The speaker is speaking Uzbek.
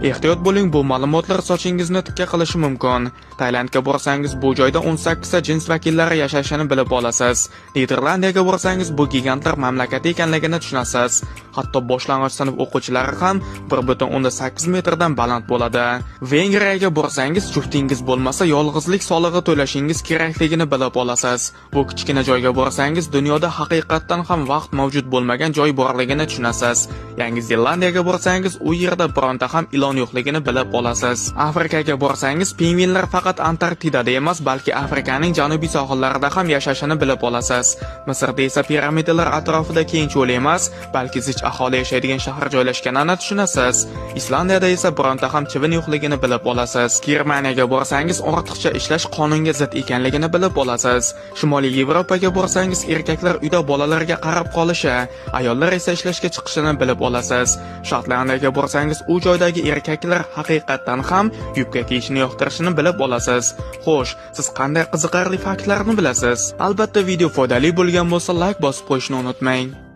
Ehtiyot bo'ling, bu ma'lumotlar sochingizni tikka qilishi mumkin. Tailandga borsangiz, bu joyda 18 ta jins vakillari yashashini bilib olasiz. Niderlandiyaga borsangiz, bu gigantlar mamlakati ekanligini tushunasiz. Hatto boshlang'ich sinf o'quvchilari ham 1,8 metrdan baland bo'ladi. Vengriyaga borsangiz, juftingiz bo'lmasa, yolg'izlik solig'i to'lashingiz kerakligini bilib olasiz. Bu kichkina joyga borsangiz, dunyoda haqiqatdan ham vaqt mavjud bo'lmagan joy borligini tushunasiz. Yangi Zelandiyaga borsangiz, u yerda bironta ham ilon yo'qligini bilib olasiz. Afrikaga borsangiz, pingvinlar faqat Antarktidada emas, balki Afrikaning janubiy sohillarida ham yashashini bilib olasiz. Misrda esa piramidalar atrofida keng cho'l emas, balki zich aholi yashaydigan shahar joylashganini tushunasiz. Islandiyada esa bironta ham chivin yo'qligini bilib olasiz. Germaniyaga borsangiz, ortiqcha ishlash qonunga zid ekanligini bilib olasiz. Shimoliy Yevropaga borsangiz, erkaklar uyda bolalarga qarab qolishi, ayollar esa ishlashga chiqishini bilib olasiz. Shotlandiyaga borsangiz, u joydagi erkaklar haqiqatdan ham yubka kiyishni yoqtirishini bilib olasiz. Xo'sh, siz qanday qiziqarli faktlarni bilasiz? Albatta, video foydali bo'lgan bo'lsa, like bosib qo'yishni unutmang.